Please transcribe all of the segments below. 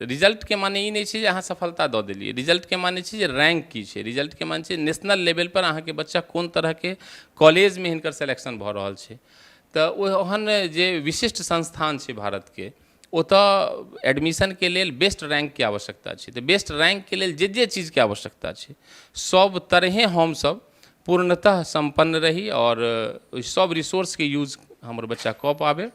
रिजल्टके माने ई नहि छै जे अहाँ सफलता दऽ देलियै। रिजल्टके माने छै जे रैंक की छै। रिजल्टके माने छै नेशनल लेवलपर अहाँके बच्चा कोन तरहके कॉलेजमे हिनकर सेलेक्शन भऽ रहल छै। तऽ ओहन जे विशिष्ट संस्थान छै भारतके, ओतऽ एडमिशनके लेल बेस्ट रैंकके आवश्यकता छै। तऽ बेस्ट रैंकके लेल जे जे चीजके आवश्यकता छै, सब तरहे हमसब पूर्णतः सम्पन्न रही आओर ओहि सब रिसोर्सके यूज हमर बच्चा कऽ पाबै,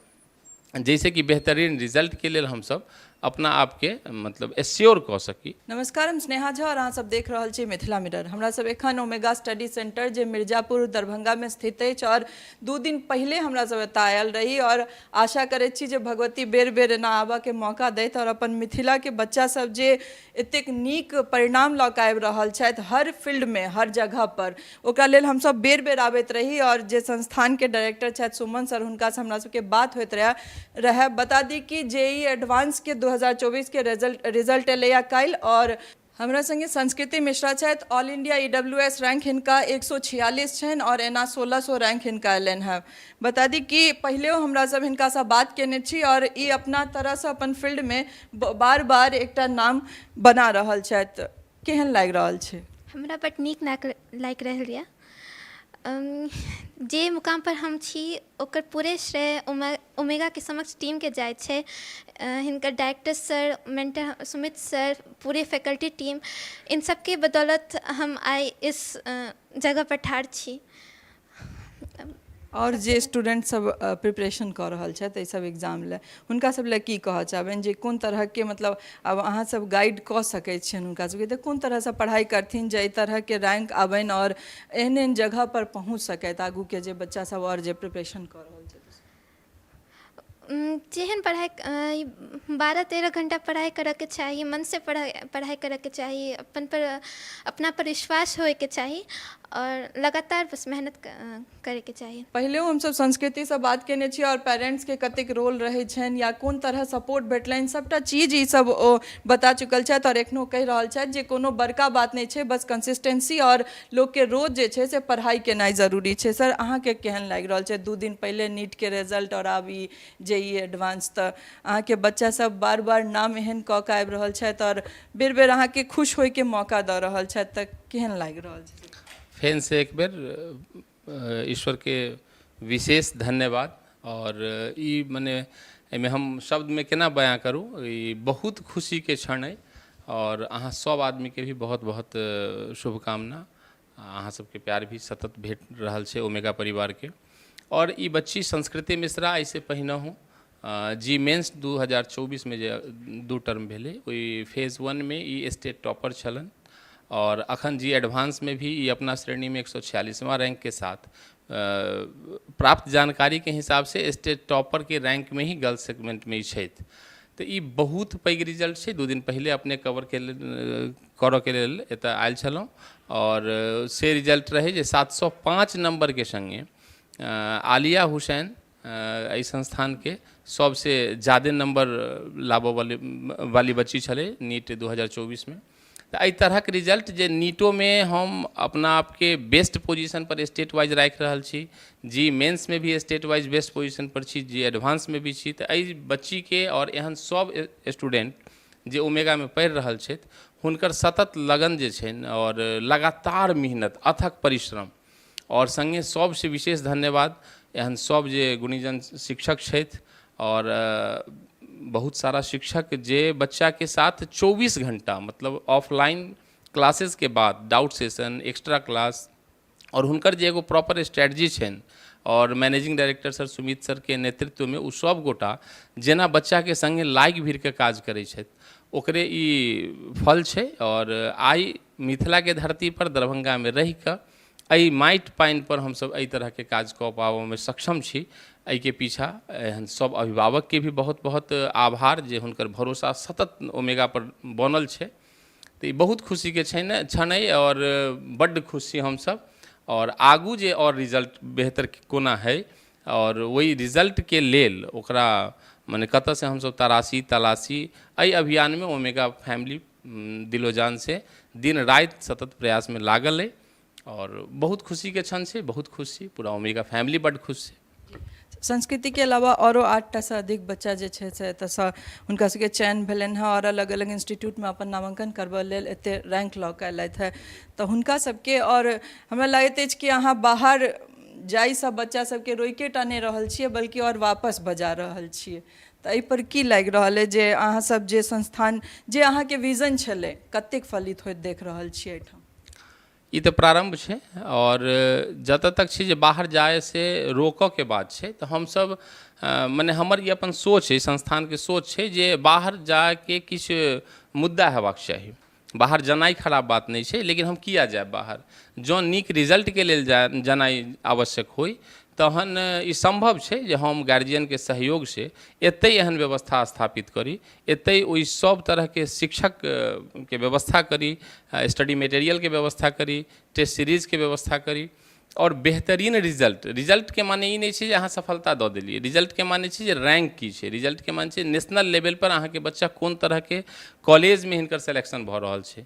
जाहिसँ कि बेहतरीन रिजल्टके लेल हमसब अपना आपके मतलब एश्योर कऽ सकी। नमस्कार, हम स्नेहा झा और अहाँ सब देख रहल छी मिथिला मिरर। हमरा सब एखन ओमेगा स्टडी सेंटर जे मिर्जापुर दरभंगा में स्थित अछि और 2 दिन पहिले हमरा सब एतऽ आयल रही और आशा करैत छी जे भगवती बेर बेर एना आबऽ के मौका दैत और अपन मिथिला के बच्चा सब जे एतेक नीक परिणाम लऽ कऽ आबि रहल छथि हर फील्ड में, हर जगह पर, ओकरा लेल हमसब बेर बेर आबैत रही। और जे संस्थान के डायरेक्टर छथि सुमन सर, हुनकासँ हमरा सबके बात होइत रहए। बता दी कि जेईई एडवांस के 2024 के रिजल्ट एलैया काल्हि और हमरा संगे संस्कृति मिश्रा छथि। ऑल इंडिया EWS rank हिनका 146 छनि और एना 1600 रैंक हिनका एलनि हेँ। बता दी कि पहिलेहो हमरा सब हिनकासँ बात केने छी और ई अपना तरहसँ अपन फील्डमे बार बार एकटा नाम बना रहल छथि। केहन लागि रहल छै? हमरा बड नीक लागि रहल यऽ। जे मुकाम पर हम छी ओकर पूरे श्रेय ओमेगाके समक्ष टीमके जाइ छै। हिनकर director sir, mentor Sumit sir, पूरे फैकल्टी टीम, इन सबके बदौलत हम आइ इस जगह पर ठाढ़ छी। आओर जे स्टूडेंट सब प्रिपरेशन कऽ रहल छथि एहि सब एग्जाम लए, हुनका सब लए की कहऽ चाहबनि जे कोन तरहके, मतलब आब अहाँ सब गाइड कऽ सकै छियनि हुनका सबके, तऽ कोन तरहसँ पढ़ाइ करथिन जे एहि तरहके रैंक आबनि आओर एहन एहन जगहपर पहुँच सकथि आगूके जे बच्चा सब आओर जे प्रिपरेशन कऽ रहल छथि? जेहन पढ़ाइ, 12-13 घण्टा पढ़ाइ करऽके चाही, मनसँ पढ़ाइ करऽके चाही, अपन पर अपना पर विश्वास होइके चाही आओर लगातार बस मेहनत करैके चाही। पहिलेहो हमसब संस्कृतिसँ बात केने छी आओर पेरेंट्सके कतेक रोल रहै छनि या कोन तरह सपोर्ट भेटलनि, सबटा चीज ई सब ओ बता चुकल छथि आओर एखनो कहि रहल छथि जे कोनो बड़का बात नहि छै, बस कंसिस्टेंसी आओर लोकके रोज जे छै से पढ़ाइ केनाइ जरूरी छै। सर, अहाँके केहन लागि रहल छै? 2 दिन पहिले नीटके रिजल्ट आओर आब ई जेईई एडवांस, तऽ अहाँके बच्चा सब बार बार नाम एहन कऽ कऽ आबि रहल छथि आओर बेर बेर अहाँके खुश होइके मौका दऽ रहल छथि, तऽ केहन लागि रहल छै? फेरसँ एक बेर ईश्वरके विशेष धन्यवाद। आओर ई मने एहिमे हम शब्दमे केना बयाँ करू, ई बहुत खुशीके क्षण अइ आओर अहाँ सब आदमीके भी बहुत बहुत शुभकामना। अहाँ सबके प्यार भी सतत भेट रहल छै ओमेगा परिवारके। आओर ई बच्ची संस्कृति मिश्रा एहिसँ पहिनहु जी मेन्स 2024मे जे 2 टर्म भेलै, ओहि फेज 1मे ई स्टेट टॉपर छलनि आओर अखन जी एडवांसमे भी ई अपना श्रेणीमे 146वां रैंकके साथ प्राप्त जानकारीके हिसाबसँ स्टेट टॉपरके रैंकमे ही गर्ल्स सेगमेंटमे ई छथि। तऽ ई बहुत पैघ रिजल्ट छै। 2 दिन पहिले अपने कवरके करऽके लेल एतऽ आयल छलहुँ आओर से रिजल्ट रहै जे 705 नम्बरके सङ्गे आलिया हुसैन एहि संस्थानके सबसँ जादे नम्बर लाबऽ वाली बच्ची छलै नीट 2024मे। तऽ एहि तरहक रिजल्ट जे नीटोमे हम अपना आपके बेस्ट पोजिशनपर स्टेट वाइज राखि रहल छी, जी मेन्समे भी स्टेट वाइज बेस्ट पोजिशनपर छी, जी एडवांसमे भी छी, तऽ एहि बच्चीके आओर एहन सब स्टूडेंट जे ओमेगामे पढ़ि रहल छथि, हुनकर सतत लगन जे छनि आओर लगातार मेहनत, अथक परिश्रम आओर सङ्गे सबसँ विशेष धन्यवाद एहन सब जे गुणीजन शिक्षक छथि आओर बहुत सारा शिक्षक जे बच्चाके साथ 24 घण्टा, मतलब ऑफलाइन क्लासेसके बाद डाउट सेशन, एक्स्ट्रा क्लास आओर हुनकर जे एगो प्रॉपर स्ट्रेटजी छनि आओर मैनेजिंग डायरेक्टर सर सुमित सरके नेतृत्वमे ओ सब गोटा जेना बच्चाके सङ्गे लागि भिड़के काज करै छथि, ओकरे ई फल छै। आओर आइ मिथिलाके धरतीपर दरभंगामे रहिकऽ एहि माटि पानिपर हमसब एहि तरहके काज कऽ पाबऽमे सक्षम छी। एहिके पीछा एहन सब अभिभावकके भी बहुत बहुत आभार जे हुनकर भरोसा सतत ओमेगापर बनल छै। तऽ ई बहुत खुशीके छै ने क्षण अइ आओर बड्ड खुश छी हमसब। आओर आगू जे आओर रिजल्ट बेहतर कोना हइ आओर ओहि रिजल्टके लेल ओकरा मने कतऽसँ हमसब तरासी तलाशी, एहि अभियानमे ओमेगा फैमिली दिलोजानसँ दिन राति सतत प्रयासमे लागल अइ आओर बहुत खुशीके क्षण छै, बहुत खुश छी, पूरा ओमेगा फैमिली बड्ड खुश छै। संस्कृतिके अलावा आओरो 8टासँ अधिक बच्चा जे छै से एतऽसँ हुनका सबके चयन भेलनि हँ आओर अलग अलग इंस्टीट्यूटमे अपन नामाङ्कन करबऽ लेल एते रैंक लऽ कऽ एलथि हँ। तऽ हुनका सबके, आओर हमरा लागैत अछि कि अहाँ बाहर जाइसँ बच्चा सबके रोकिए टा नहि रहल छियै, बल्कि आओर वापस बजा रहल छियै। तऽ एहिपर की लागि रहल अइ जे अहाँ सब जे संस्थान, जे अहाँके विजन छलै, कतेक फलित होइत देख रहल छियै एहिठाम? ई तऽ प्रारम्भ छै। आओर जतऽ तक छै जे बाहर जाय से रोकऽके बात छै, तऽ हमसब, मने हमर ई अपन सोच छै, संस्थानके सोच छै जे बाहर जायके किछु मुद्दा हेबाक चाही। बाहर जेनाइ खराब बात नहि छै, लेकिन हम किया जायब बाहर? जँ नीक रिजल्टके लेल जेनाइ आवश्यक होइ, तहन ई सम्भव छै जे हम गार्जियनके सहयोगसँ एतहि एहन व्यवस्था स्थापित करी, एतहि ओहि सब तरहके शिक्षकके व्यवस्था करी, स्टडी मटेरियलके व्यवस्था करी, टेस्ट सीरीजके व्यवस्था करी आओर बेहतरीन रिजल्ट। रिजल्टके माने ई नहि छै जे अहाँ सफलता दऽ देलियै। रिजल्टके माने छै जे रैंक की छै। रिजल्टके माने छै नेशनल लेवलपर अहाँके बच्चा कोन तरहके कॉलेजमे हिनकर सेलेक्शन भऽ रहल छै।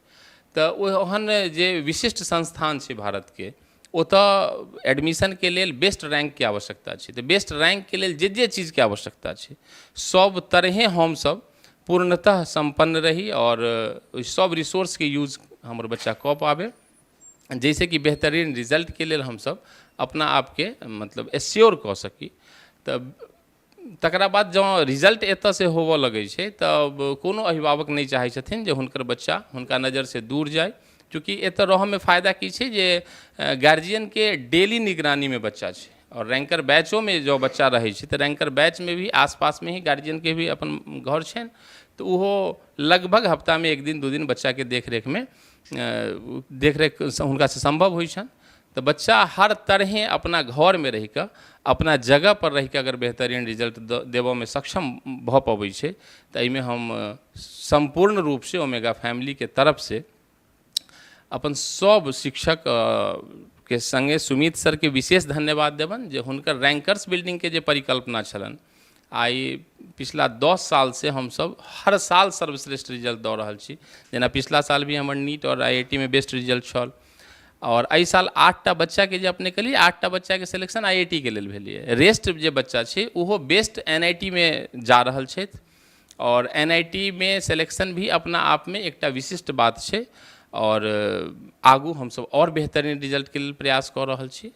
तऽ ओहन जे विशिष्ट संस्थान छै भारतके, ओतऽ एडमिशनके लेल बेस्ट रैंकके आवश्यकता छै। तऽ बेस्ट रैंकके लेल जे जे चीजके आवश्यकता छै, सब तरहे हमसब पूर्णतः सम्पन्न रही आओर ओहि सब रिसोर्सके यूज हमर बच्चा कऽ पाबै, जाहिसँ कि बेहतरीन रिजल्टके लेल हमसब अपना आपके मतलब एश्योर कऽ सकी। तऽ तकरा बाद जँ रिजल्ट एतऽसँ होबऽ लगै छै, तब कोनो अभिभावक नहि चाहै छथिन जे हुनकर बच्चा हुनका नजरसँ दूर जाय। चूँकि एतऽ रहऽमे फायदा की छै जे गार्जियनके डेली निगरानीमे बच्चा छै आओर रैंकर बैचोमे जँ बच्चा रहै छै, तऽ रैंकर बैचमे भी आसपासमे ही गार्जियनके भी अपन घर छनि, तऽ ओहो लगभग हफ्तामे एक दिन 2 दिन बच्चाके देखरेखमे, देखरेख हुनकासँ सम्भव होइ छनि। तऽ बच्चा हर तरहे अपना घरमे रहिकऽ, अपना जगहपर रहिकऽ अगर बेहतरीन रिजल्ट देबऽमे सक्षम भऽ पबै छै, तऽ एहिमे हम सम्पूर्ण रूपसँ ओमेगा फैमिलीके तरफसँ अपन सब शिक्षक के सङ्गे सुमित सरके विशेष धन्यवाद देबनि जे हुनकर रैंकर्स बिल्डिंगके जे परिकल्पना छलनि। आइ पिछला 10 सालसँ हमसब हर साल सर्वश्रेष्ठ रिजल्ट दऽ रहल छी। जेना पिछला साल भी हमर नीट आओर आईआईटी मे बेस्ट रिजल्ट छल आओर एहि साल 8टा बच्चाके, जे अपने कहलियै, 8टा बच्चाके सिलेक्शन आईआईटी के लेल भेलैए। रेस्ट जे बच्चा छै, ओहो बेस्ट एनआईटी मे जा रहल छथि आओर एनआईटी मे सिलेक्शन भी अपना आपमे एकटा विशिष्ट बात छै। आओर आगू हमसब आओर बेहतरीन रिजल्टके लेल प्रयास कऽ रहल छी।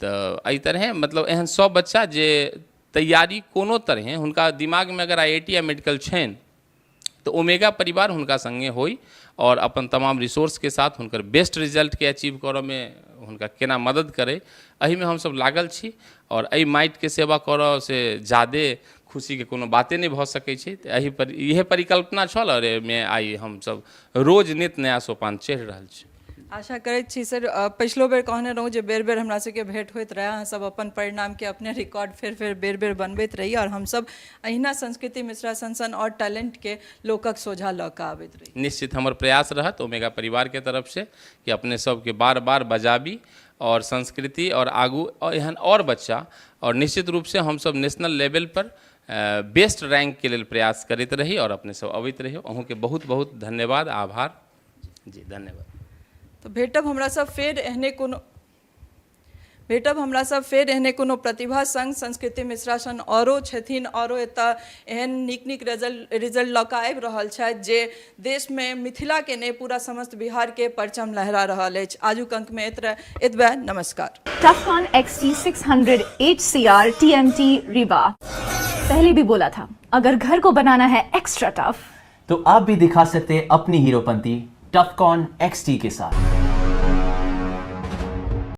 तऽ एहि तरहे मतलब एहन सब बच्चा जे तैयारी कोनो तरहे हुनका दिमागमे अगर आईआईटी या मेडिकल छनि, तऽ ओमेगा परिवार हुनका सङ्गे होइ आओर अपन तमाम रिसोर्सके साथ हुनकर बेस्ट रिजल्टके अचीव करऽमे हुनका केना मदद करै, एहिमे हमसब लागल छी। आओर एहि माटिके सेवा करऽ से जादे खुशीके कोनो बाते नहि भऽ सकै छै। तऽ एहि पर इएह परिकल्पना छल आओर एहिमे आइ हमसब रोज नित नया सोपान चढ़ि रहल छी। आशा करैत छी सर, पछिलो बेर कहने रहौँ जे बेर बेर हमरा सबके भेंट होइत रहए, अहाँ सब अपन परिणामके अपने रिकॉर्ड फेर फेर बेर बेर बनबैत रही आओर हमसब अहिना संस्कृति मिश्रा सन सन आओर टैलेंटके लोकक सोझा लऽ कऽ आबैत रही। निश्चित हमर प्रयास रहत ओमेगा परिवारके तरफसँ कि अपने सबके बार बार बजाबी आओर संस्कृति आओर आगू एहन आओर बच्चा आओर निश्चित रूपसँ हमसब नेशनल लेवल पर बेस्ट रैंकके लेल प्रयास करैत रही आओर अपने सब अबैत रही। अहूँके बहुत बहुत धन्यवाद, आभार जी, धन्यवाद। तऽ भेटब हमरा सब फेर एहने कोनो प्रतिभा संग। संस्कृति मिश्रा सन औरो छथिन, औरो एतऽ एहन नीक नीक रिजल्ट लऽ कऽ आबि रहल छथि जे देशमे मिथिलाके नहि, पूरा समस्त बिहारके परचम लहरा रहल अछि। आजुक अंकमे एतबे, नमस्कार। Tufcon XT600 HCR TMT Rebar। पहले भी बोला था, अगर घर को बनाना है एक्स्ट्रा टफ, तो आप भी दिखा सकते हैं अपनी हीरोपंती टफकॉन XT के साथ।